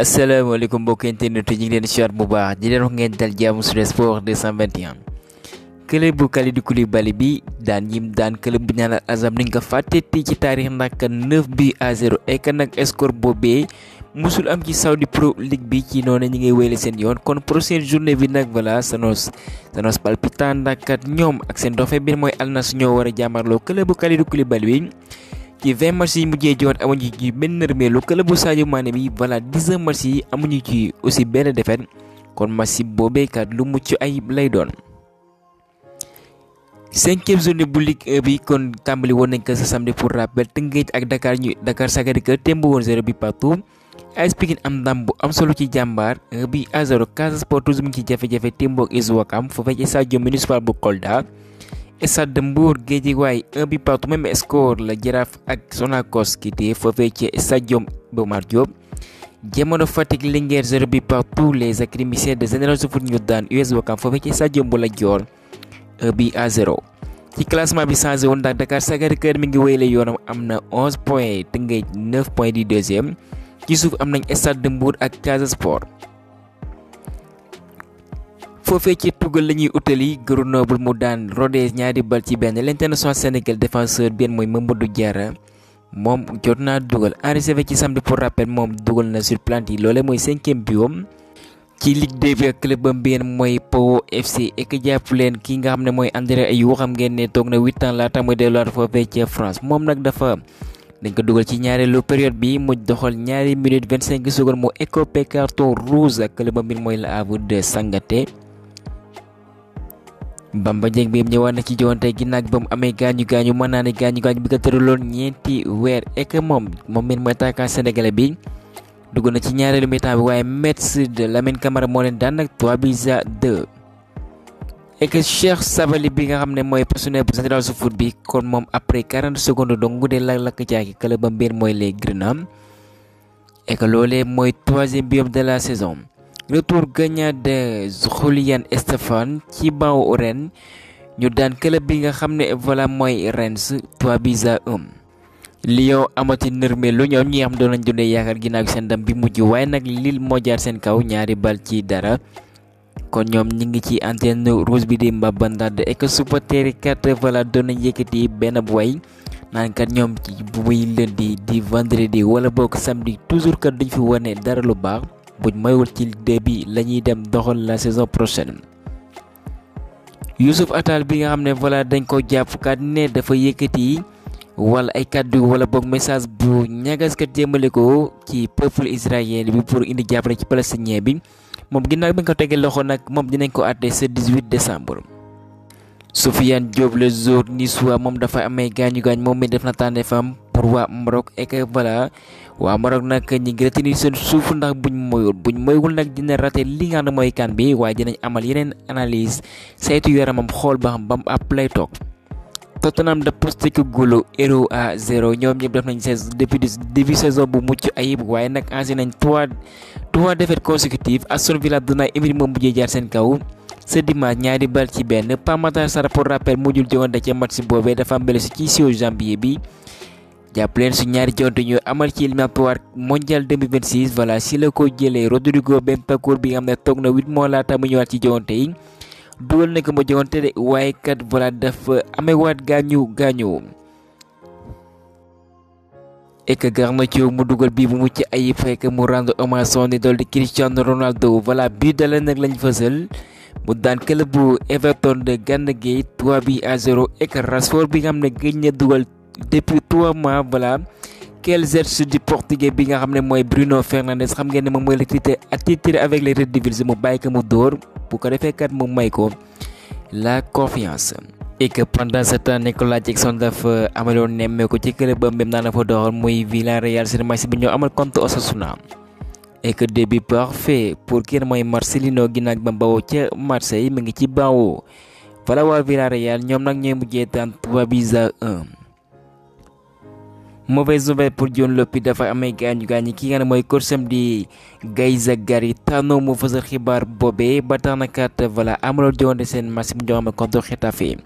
asalaamaaleykum mbokki internet yi ñu ngi leen di siwaat bu baax di leen wax ngeen dal jàmm sur sport 221. club bu Kalidou Koulibaly bi daan yim daan club bu ñaanal Azam ni nga ko fàtteeti ci taarix nag 9-0 ek nag score boobee musul am ci Saudi Pro League bi ci noonu ñi ngay wéyale seen yoon kon prochaine journée bi nag voilà sanos palpitant ndax ñoom ak seen dofe bi mooy Al Nassr ñoo war a jàmmarloo club bu Kalidou Koulibaly bi ci 20 matchs yi mujjee joon amuñu ci benn nërmeelu club bu Sadio Mané bi voilà 19 matchs yi amuñu ci aussi benn défaite kon match boobee kat lu mucc ayib lay doon. 5e journée bu Ligue 1 bi kon tàmbali woon nañ ko sa samedi pour rappel Teungueth ak Dakar Sacré-Cœur tembo woon 0 bi partout. AS Pikine am ndam bu am solo ci Jàmbaar 1-0 Casa Sport toujours mu ngi ci jafe-jafe tembo ak AS Ouakam foofee ci stade municipal bu Kolda. Stade de Mbour Guédiawaye 1 partout même score la Jaraaf ak Sonacos quitté foofee ci stade Iba Mar Diop. Jamono Fatick Linguère 0 partout les académiciens de Génération Foot ñu daan US Ouakam foofee ci stade Lat Dior 1-0. ci classement bi changé woon ndax Dakar Sacré-Cœur mi ngi wéyale yoonam am na 11 points Teungueth 9 points di deuxième ci suuf am nañ Stade de Mbour ak Casa Sport. foofee ci tugal la ñuy utali Grenoble mu daan Rodez ñaari bal ci benn l'international Sénégal défenseur bien mooy Mamadou Diarra moom jot naa dugal enregistré ci samedi pour rappel moom dugal na sur plante yi loole mooy 5e biom ci Ligue 2 bi ak club am bien mooy Pau FC ek jàpp leen ki nga xam ne mooy André Ayew xam ngeen ne toog na 8 ans laata muy delluwaat foofee ci France moom nag dañ ko dugal ci ñaareelu période bi mu doxal ñaari minutes 25 secondes mu écopé carton rouge ak club am bien mooy Le Havre de Sangaté. Bamba Dieng bi ñëwaat na ci joonte ginnaaw ba mu amee gaañu mën naa ne gaañu bi ko tëraloon ñeenti weer ek moom mi mooy attaquant sénégalais bi dugg na ci ñaareelu mi-temps bi waaye Metz de Lamine Camara moo leen daan nag 3-2 ek Cheikh Sabali bi nga xam ne mooy personnel bu Génération Foot bi kon moom après 40 secondes donc de lakk jaaki club am biir mooy les Grenats ek loolee mooy 3e biom de la saison. Retour gagnant de Julian Stéphane ci banc ren ñu daan club bi nga xam ne voilà mooy Reims 3-1. Lyon amati nërmeelu ñoom ñi xam doon nañ dundee yaakaar ginnaaw seen ndam bi mujj waaye nag Lille moo jaar seen kaw ñaari bal ci dara kon ñoom ñi ngi ci antenne rouge bi di mbabandad ek supporters kat voilà doon nañ yëkkati benn bu way naan kat ñoom ci bu muy lundi di vendredi wala boog samedi toujours kat duñ fi wane dara lu baax buñ mayul ci début la ñuy dem doxal la saison prochaine. Youssouf Attal bi nga xam ne voilà dañ ko jàpp kat ne dafa yëkkati wala ay kàddu wala boog message bu ñagas kat jëmale ko ci peuple israélien bi pour indi jàppale ci palestinien bi moom ginnaaw bi nga ko tegee loxo nag moom dinañ ko àtte ce 18 décembre. Sofiane Diop le joueur niçois moom dafa amee gaañu moom mi def na tànneefam pour waa Maroc et que voilà waa Maroc nag ñi ngi retenir seen suuf ndax buñ moywul nag dina raté li nga xam ne mooy kan bi waaye dinañ amal yeneen analyse saytu yaramam xool ba xam bam ab lay toog. Tottenham de Postecoglou 0-0 ñoom ñëpp def nañ depuis saison bu mucc ayib waaye nag enchaîné nañ 3 défaites consécutives. Aston Villa dina Emery moom mujjee jaar seen kaw ce dimanche ñaari bal ci benn Pape Matar Sarr pour rappel mujjul joŋante ca match boobee dafa am blessé ci 6 janvier bi jàpp leen su ñaari joŋante ñu amal ci éliminatoire mondial 2026 voilà si la ko jëlee Rodrigo Bentancur bi nga xam ne toog na 8 mois laata mu ñëwaat ci joŋante yi dugal na ko ma joŋante de waaye kat voilà dafa amewaat gaañu ek Garnacho mu dugal bii bu mucc ayib fekk mu rendre hommage son idole di Cristiano Ronaldo voilà bii dala nag lañ fësal mu daan club bu Everton de Gana Gueye 3-0 ek Rashford bi nga xam ne gëj na dugal depuis 3 mois voilà Kelzers du portugais bi nga xam ne mooy Bruno Fernandes xam ngeen ne moom mooy la attitré avec les Red Devils mu bàyyi ko mu dóor bu ko defee kat mu may ko la confiance. et que pendant ce temps Nicolas Jackson dafa amaloon nemmeeku ci club ba mbém naa dafa doxal muy Villarreal seen match bi ñoo amal contre Osasuna et que début parfait pour kii mooy Marcelino ginnaaw ba bawoo ca Marseille mi ngi ci bawoo voilà waa Villarreal ñoom nag ñooy mujjee daan 3-1. Mauvaise nouvelle pour Dion Lopy dafa amee gaañu ki nga ne mooy coacham di Gaiza Garitano mu fësal xibaar boobee ba tax na kat voilà amaloon joŋante seen match bi ñu contre Getafe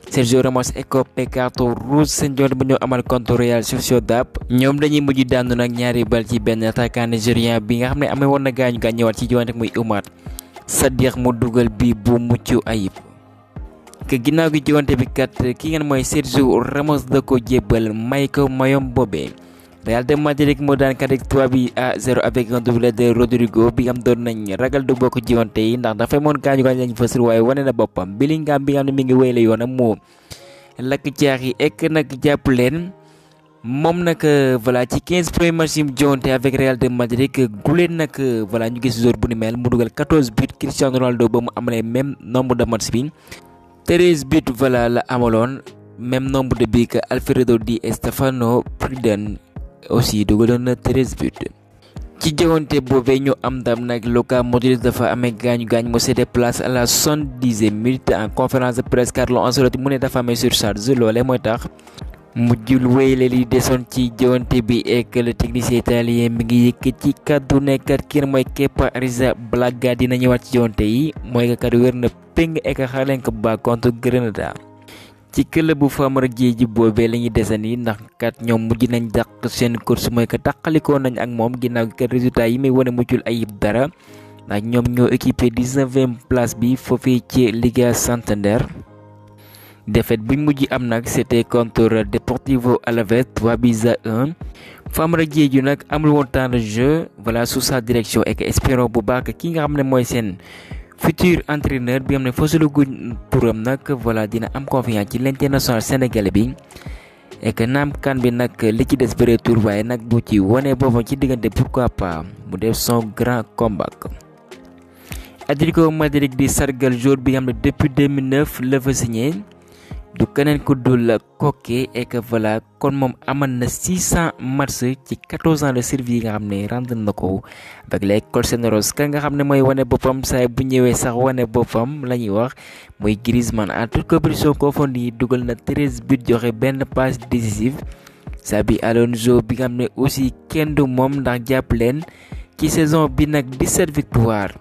Sergio Ramos écopé carton rouge seen jonte bu ñoo amal contre Real Sociedad ñoom dañuy mujj daanu nag ñaari bal ci benn attaquant nigérien bi nga xam ne amee woon na gaañu gaañ ñëwaat ci jonte muy Oumar Sadiq mu dugal bi bu mucc ayib. ke ginnaaw gi jonte bi kat ki ngeen mooy Sergio Ramos da ko jébbal may ko mayom boobee. Real de Madrid moo daan kat 3 bi à 0 avec un doublé de Rodrigo bi am doon nañ ragal du bokk jiwante yi ndax dafay moon gaañu gaañ lañ fësal waaye wane na boppam Bellingham bi nga xam ne mi ngi wéyale yoonam moo lakk caax yi ek nag jàpp leen moom nag voilà ci 15 premiers matchs yi mu jiwante avec Real de Madrid guleen nag voilà ñu gis joueur bu ni mel mu dugal 14 buts Cristiano Ronaldo ba mu amalee même nombre de matchs bi 13 buts voilà la amaloon même nombre de buts que Alfredo Di Stefano Pruden aussi dugaloon na 13 buts ci jogante boobee ñu am ndam nag Luka Modric dafa amee gaañu gaañ mu cédé place à la 70e minute en conférence de presse Carlo Ancelotti mu ne dafa amee surcharge loolee mooy tax mujjul wéyle li desoon ci jogante bi et que le technicien italien mi ngi yëkk ci kaddu nekkat kii mooy Kepa Arrizabalaga dina ñëwaat ci jogante yi mooy que kat wér na péng et que xaar leen ko ba contre Grenada. ci club bu Famara Diédhiou boobee la ñuy desandi ndax kat ñoom mujj nañ dàq seen course mooy que tàqalikoo nañ ak moom ginnaaw kat résultat yi muy wane muccul ayib dara ndax ñoom ñoo équipé 19e place bi foofee ci Liga Santander. défaite bi mujj am nag c'était contre Deportivo Alavés 3 buts à 1 Famara Diédhiou nag amul woon temps de jeu voilà sous sa direction et que espérons bu baax ki nga xam ne mooy seen futur entraîneur bi am ne fësalu guñ turam nag voilà dina am confiance ci l'international sénégalais bi et que naam kan bi nag li ci des bëreetul waaye nag bu ci wone boppam ci diggante pourquoi pas mu def son grand comeback. Atlético Madrid di sargal joueur bi nga xam ne depuis 2009 la fa signé du keneen ku dul Koke et que voilà kon moom amal na 600 matchs ci 14 ans de service yi nga xam ne rendre na ko avec les Colchoneros ka nga xam ne mooy wane boppam saa bu ñëwee sax wane boppam la ñuy wax mooy Griezmann en toute compétition confondue dugal na 13 buts joxe benn passe décisive Xabi Alonso bi nga xam ne aussi kenn du moom ndax jàpp leen ci saison bi nag 17 victoires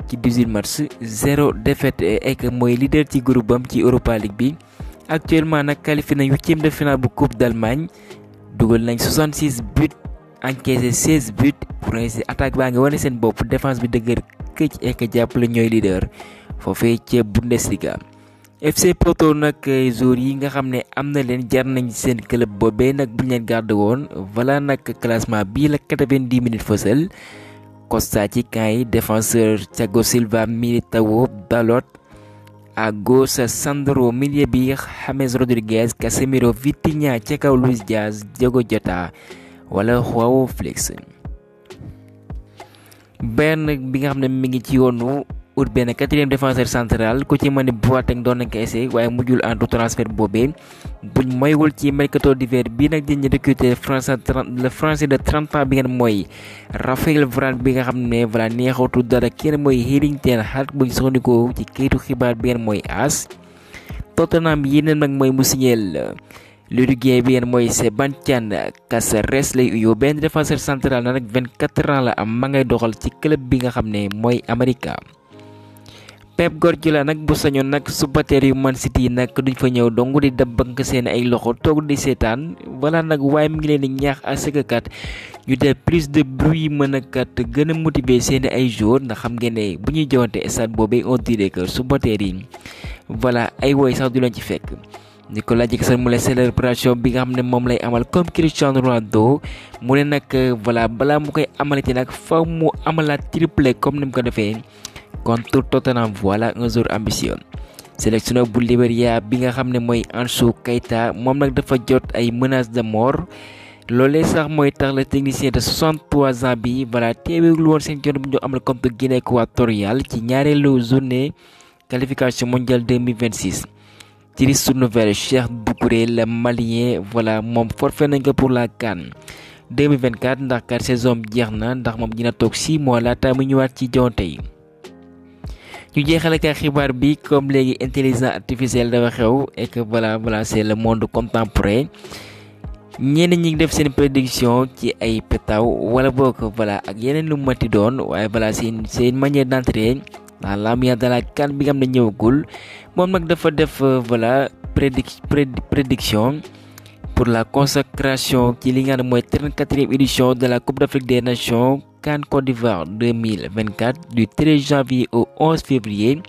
ci 18 matchs 0 défaite et que mooy leader ci groupe am ci Europa League bi. actuellement nag qualifié nañ 8e de finale bu Coupe d'Allemagne dugal nañ 66 buts encaissé 16 buts pour ainsi attaque baa ngi wane seen bopp défense bi dëgër këcc et que jàppale ñooy leader foofee ca Bundesliga. FC Porto nag joueurs yi nga xam ne am na leen jar nañ seen club boobee nag bu ñu leen gardé woon voilà nag classement bii la 90 minutes fësal Costa ci camp yi défenseur Thiago Silva Militao Dalot. à gauche Sandro milieu bi James Rodriguez Casemiro Vitinha ca kaw Luis Diaz Diogo Jota wala Joao Félix. benn bi nga xam ne mi ngi ci yoonu ut benn 4e défenseur central ku ci mën ni Boateng doon nañ ko essayé waaye mujjul en tout transfert boobee buñ moywul ci mercato d'hiver bi nag dañu recruter le français de 30 ans bi ngeen mooy Raphaël Varane bi nga xam ne voilà neexatu dara kenn mooy Erling ten Hag buñ soxandikoo ci kayitu xibaar bi ngeen mooy AS. Tottenham yeneen nag mooy mu signeel l'Uruguayen bi ngeen mooy Sebastián Cáceres lay uyoo benn défenseur central na nag 24 ans la am ma ngay doxal ci club bi nga xam ne mooy Amérique. Pep Guardiola nag bu sañoon nag supporters yu Man City nag duñ fa ñëw dong di dabbank seen ay loxo toog di seetaan wala nag waaye mi ngi leen di ñaax à ce que kat ñu def plus de bruit mën a kat gën a motiver seen ay joueurs ndax xam ngeen ne bu ñuy jowante stade boobee on dirait que supporters yi voilà ay woy sax du leen ci fekk. Nicolas Jackson mu la célébration bi nga xam ne moom lay amal comme Cristiano Ronaldo mu ne nag voilà balaa mu koy amalati nag faw mu amalaat triplé comme ni mu ko defee. contre Tottenham voilà un joueur ambitieux sélectionneur bu Libéria bi nga xam ne mooy Ansou Keita moom nag dafa jot ay menaces de mort loolee sax mooy tax le technicien de 63 ans bi voilà teewul woon seen jot bu ñu amal contre Guinée équatoriale ci ñaareelu journée qualification mondiale 2026. triste nouvelle Cheikh Doucouré le malien voilà moom forfait nañ ko pour la CAN 2024 ndax kat saison jeex na ndax moom dina toog 6 mois laata mu ñëwaat ci jonte yi. ñu jeexale ka xibaar bi comme léegi intelligence artificielle dafa xew et que voilà c'est le monde contemporain ñenn ñi ngi def seen prédiction ci ay pétaw wala boog voilà ak yeneen lu mati doon waaye voilà c'est une manière d'entrer dans l'ambiance de la CAN bi nga xam ne ñëwagul moom nag dafa def voilà prédiction pour la consacration ci li nga xam ne mooy 34e édition de la Coupe d'Afrique des Nations CAN Côte d'Ivoire 2024 du 13 janvier au 11 février.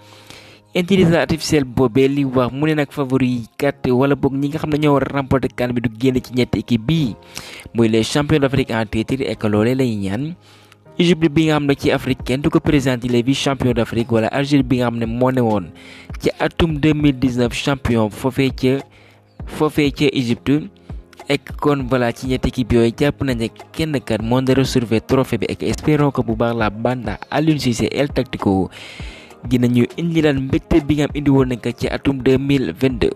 Intelligence artificielle boobee li wax mu ne nag favori kat wala boog ñi nga xam ne ñoo war a remporter CAN bi du génn ci ñetti équipe bi muy les champions d'Afrique en titre et que loolee lay ñaan Égypte bi nga xam ne ci Afrique kenn du ko présenté les vice champions d'Afrique wala Algérie bi nga xam ne moo ne woon ci atum 2019 champion foofee ca Égypte ek kon voilà ci ñetti équipe yooyu jàpp nañ ne kenn kat moo nar a surveiller trophée bi ak espérons que bu baax la banda Aliou Cissé El Tactico dinañu indi lan mbégte bi nga am indi woon nañ ko ci atum 2022.